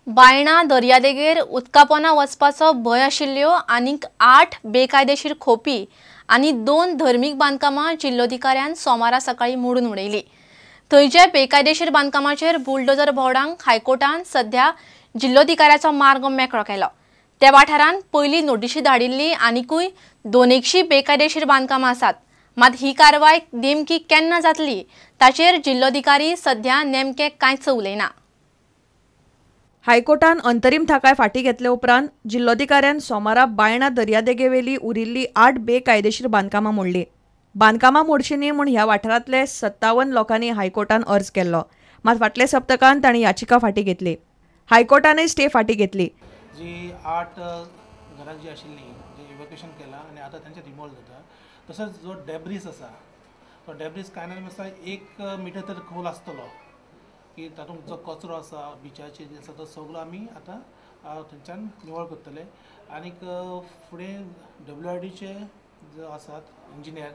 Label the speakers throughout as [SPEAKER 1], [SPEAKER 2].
[SPEAKER 1] बायणा दर्यादेगेर उदकापोना वचपाचो भंय आशिल्ल्यो आनीक 8 बेकायदेशीर खोपी आनी 2 धर्मीक बांदकामां जिल्लोधिकाऱ्यान सोमारा सकाळी मोडून उडयली। थंयचे बेकायदेशीर बांदकामाचेर बुलडोजर भोंवडांक हायकोर्टान सध्या जिल्लोधिकाऱ्याचो मार्ग मेकळो केलो। त्या वाठारान पयली नोटिशी धाडिल्ली आनिकूय 200 बेकायदेशीर बांदकामां आसात। मात ही कारवाय नेमकी केन्ना जातली ताचेर जिल्लोधिकारी सध्या नेमके कांयच उलयना।
[SPEAKER 2] हायकोर्टान अंतरीम थाकाय फाटी घेतले उपरांत जिल्लोधिकाऱ्यान सोमारा बायणा दर्यादेगेवेली उरिल्ली 8 बेकायदेशीर बांदकामां मोडली। बांदकामां मोडची न्ही म्हूण ह्या वाठारांतले 57 लोकांनी हायकोर्टान अर्ज केल्लो, मात फाटल्या सप्तकान तांणी याचिका फाटी घेतली। हायकोर्टानय स्टे फाटी घेतली।
[SPEAKER 3] जी 8 घरां जी आशिल्ली जी इव्हॅक्युएशन केला आनी आतां तांचे रिमोव्हल जाता। तसोच जो डेब्रीस आसा तो डेब्रीस कांय ना आसा 1 मिटर तर खोल आसतलो की तातूंत जो कचरो आसा बिचाचेर जे आसा तो सगळो आमी आतां थंयच्यान निवळ करतले। आनीक फुडें WRDचे जे आसात इंजिनियर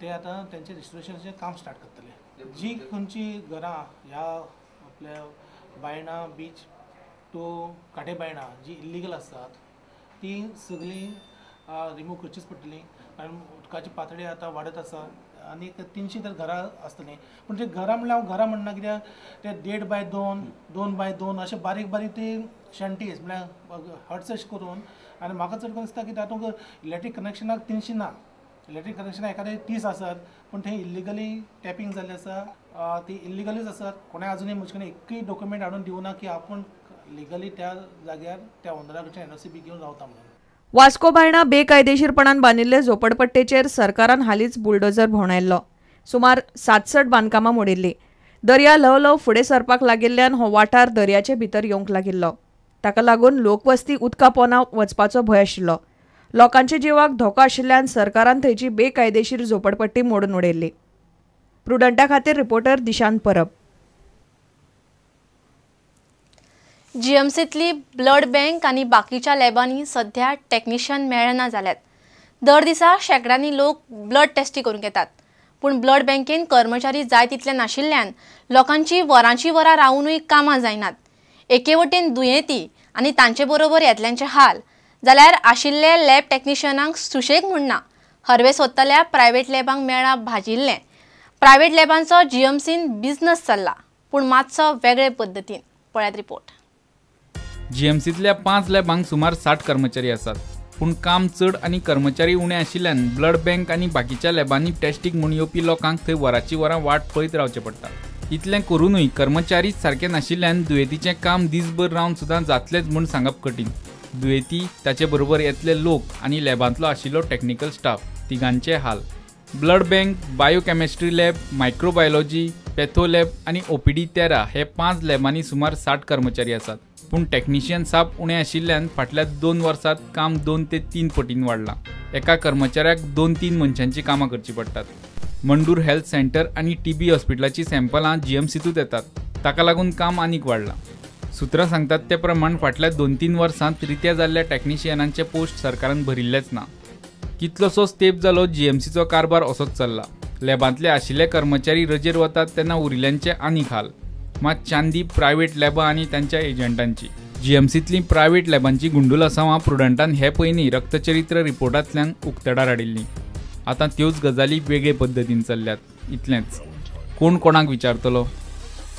[SPEAKER 3] ते आतां तेंचे रिस्टोरेशनाचें काम स्टार्ट करतले। जी खंयची घरां ह्या आपल्या बायणा बीच टू काटे बायणा जी इल्लिगल आसात ती सगळीं रिमूव करचीच पडटली, कारण उदकाची पातळी आतां वाडत आसा। आनीक 300 तर घरां आसतलीं, पूण ते घरां म्हणल्यार हांव घरां म्हणना कित्याक ते 1.5 बाय 2, 2 बाय 2 अशे बारीक बारीक ते शंटीज म्हळ्यार हट्स अशें करून, आनी म्हाका चड करून दिसता की तातूंत इलेक्ट्रीक कनेक्शनाक 300 ना, इलेक्ट्रीक कनेक्शनाक एखादें 30 आसत, पूण थंय इल्लिगली टॅपींग जाल्लें आसा, ती इल्लिगलीच आसात। कोणें आजुनूय म्हजे कडेन एकूय डॉक्युमेंट हाडून दिवना की आपूण लिगली त्या जाग्यार त्या ओनरा कडच्यान NOC बी घेवन रावता म्हणून।
[SPEAKER 2] वास्को बायणा बेकायदेशीरपणान बांदिल्ले झोपडपट्टेचेर सरकारान हालींच बुलडोजर भोंवडायल्लो। सुमार 67 बांदकामां मोडिल्लीं। दर्या ल्हव ल्हव फुडें सरपाक लागिल्ल्यान हो वाठार दर्याचे भितर येवंक लागिल्लो। ताका लागून लोकवस्ती उदका पोना वचपाचो भंय आशिल्लो। लोकांच्या जिवाक धोको आशिल्ल्यान सरकारान थंयची बेकायदेशीर झोपडपट्टी मोडून उडयल्ली। प्रुडंटा खातीर रिपोर्टर दिशांत परब।
[SPEAKER 1] जीएमसीतली ब्लड बँक आनी बाकीच्या लॅबांनी सध्या टेक्निशियन मेळना जाल्यात। दर दिसा शेंकड्यांनी लोक ब्लड टेस्टी करूंक येतात, पूण ब्लड बँकेन कर्मचारी जाय तितले नाशिल्ल्यान लोकांची वरांची वरां रावुनूय कामां जायनात। एके वटेन दुयेंती आनी तांचे बरोबर येतल्यांचे हाल, जाल्यार आशिल्ले लॅब टेक्निशियनांक सुशेग म्हूण ना। हरवे सोदतल्या प्रायव्हेट लॅबांक मेळ्ळा भाजिल्लें। प्रायव्हेट लॅबांचो जीएमसीन बिझनस चल्ला, पूण मातसो वेगळे पद्दतीन। पळयात रिपोर्ट।
[SPEAKER 4] जीएमसीतल्या 5 लॅबांक सुमार 60 कर्मचारी आसात, पूण काम चड आनी कर्मचारी उणे आशिल्ल्यान ब्लड बँक आनी बाकीच्या लॅबांनी टेस्टीक म्हूण येवपी लोकांक थंय वराची वरां वाट पळयत रावचें पडटा। इतलें करुनूय कर्मचारीच सारके नाशिल्ल्यान दुयेंतीचें काम दीसभर रावन सुद्दां जातलेंच म्हूण सांगप कठीण। दुयेंती, ताचे बरोबर येतले लोक आनी लॅबांतलो आशिल्लो टॅक्निकल स्टाफ तिगांचे हाल। Blood bank, biochemistry lab, microbiology, patho lab आनी OPD 13 हे 5 लॅबांनी सुमार 60 कर्मचारी आसात, पूण टेक्निशियन साप उणे आशिल्ल्यान फाटल्या 2 वर्सांत काम 2 ते 3 पटीन वाडलां। एका कर्मचाऱ्याक 2-3 मनशांची कामां करचीं पडटात। मंडूर हेल्थ सेंटर आनी TB हॉस्पिटलाची सॅम्पलां जीएमसीतूच येतात, ताका लागून काम आनीक वाडलां। सुत्रां सांगतात ते प्रमाण फाटल्या 2-3 वर्सांत रित्या जाल्ल्या टेक्निशियनांचे पोस्ट सरकारान भरिल्लेच ना। कितलोसोच तेंप जालो जीएमसीचो कारभार असोच चल्ला। लॅबांतले आशिल्ले कर्मचारी रजेर वतात तेन्ना उरिल्ल्यांचे आनीक हाल। मात चांदी प्रायव्हेट लॅबां आनी तांच्या एजंटांची। जीएमसीतलीं प्रायव्हेट लॅबांची गुंडुलसांवां प्रुडंटान हे पयलीं रक्तचरित्र रिपोर्टांतल्यान उक्तडार हाडिल्लीं। आतां त्योच गजाली वेगळे पद्दतीन चल्ल्यात। इतलेंच, कोण कोणाक विचारतलो?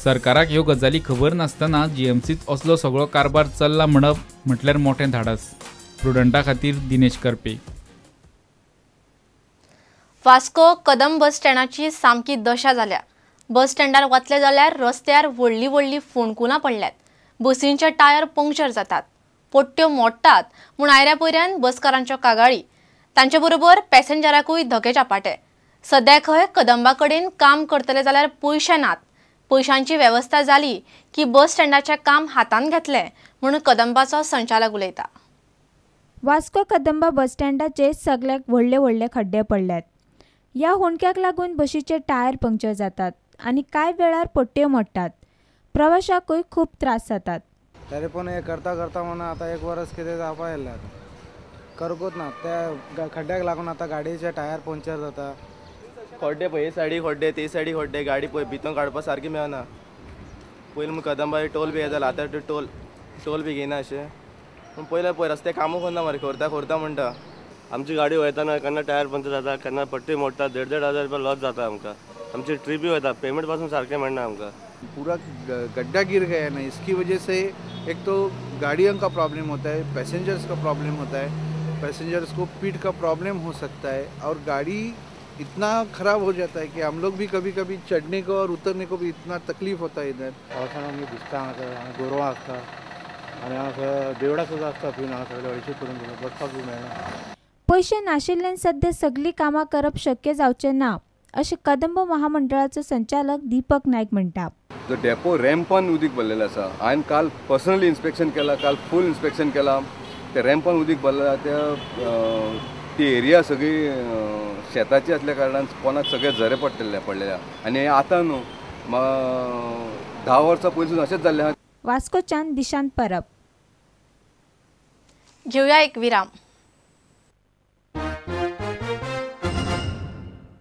[SPEAKER 4] सरकाराक ह्यो गजाली खबर नासतना जीएमसीत असलो सगळो कारभार चल्ला म्हणप म्हटल्यार मोठें धाडस। प्रुडंटा खातीर दिनेश करपे।
[SPEAKER 1] वास्को कदम बस स्टँडाची सामकी दशा जाल्या। बस स्टँडार वतले जाल्यार रस्त्यार व्हडली व्हडली फोंडकुलां पडल्यात, बसींचे टायर पंक्चर जातात, पट्ट्यो मोडटात म्हूण आयऱ्या पयऱ्यान बसकारांच्यो कागाळी। तांचे बरोबर पॅसेंजराकूय धके चापाटे। सद्या खंय कदंबा कडेन काम करतले जाल्यार पयशे नात। पयशांची वेवस्था जाली की बस स्टँडाचें काम हातांत घेतलें म्हूण कदंबाचो संचालक उलयता।
[SPEAKER 5] वास्को कदंबा बस स्टँडाचेर सगळ्याक व्हडले व्हडले खड्डे पडल्यात। ह्या हुंडक्याक लागून बशीचे टायर पंक्चर जातात आनी कांय वेळार पट्ट्यो मोडटात। प्रवाशाकूय खूब त्रास जातात।
[SPEAKER 6] तरी पण हे करता करता म्हणून आता 1 वर्स कितें जावपा येयलें आतां करकूच ना। त्या खड्ड्याक लागून आतां गाडयेचे टायर पंक्चर जाता।
[SPEAKER 7] खड्डे पळय, हे सायडी खड्डे, ते सायडी खड्डे, गाडी पळय भितर काडपा सारकी मेळना। पयलीं कदंबा टोल बी येतालो, आतां ते टोल टोल बी घेयना अशें. पूण पयले पळय रस्ते कामूय करना मरे, करता करता म्हणटा. आमची गाडी वयताना केन्ना टायर पंक्चर जाता, केन्ना पट्टी मोडटा, 1,500-1,500 रुपया लॉस जाता आमकां. आमची ट्रिपी वयता, पेमेंट पासून सारकें मेळना आमकां.
[SPEAKER 8] पूरा गड्ढा गिर गया ना, इसकी वजह से एक तो गाड़ियों का प्रॉब्लम होता है, पैसेंजर्स का प्रॉब्लम होता है, पैसेंजर्स को पीठ का प्रॉब्लम हो सकता है और गाड़ी इतना ख़राब हो जाता है कि हम लोग भी कभी कभी चढ़ने को और उतरने को भी इतना तकलीफ होता है इधर.
[SPEAKER 9] पावसान आमी भिजता हांगासर, हांगा गोरवां आसता आनी हांगासर देवळां सुद्दां आसता, पिवन हांगा सगळे हळशी करून बसपाक बी मेळना.
[SPEAKER 5] पयशे नाशिल्ल्यान सध्या सगळीं कामां करप शक्य जावचें ना अशें कदंब महामंडळाचो संचालक दीपक नायक म्हणटा.
[SPEAKER 10] जो डेपो रॅम्पान उदीक भरलेलें आसा, हांवें काल पर्सनली इन्स्पेक्शन केलां, काल फूल इन्स्पेक्शन केलां. ते रॅम्पान उदीक भरलें, त्या ती एरिया सगळी शेताची आसल्या कारणान पोनाक सगळे झरे पडलेले आनी आतां न्हू 10 वर्सां पयलीं अशेंच जाल्लें.
[SPEAKER 5] वास्कोच्यान दिशांत परब.
[SPEAKER 1] घेवया एक विराम.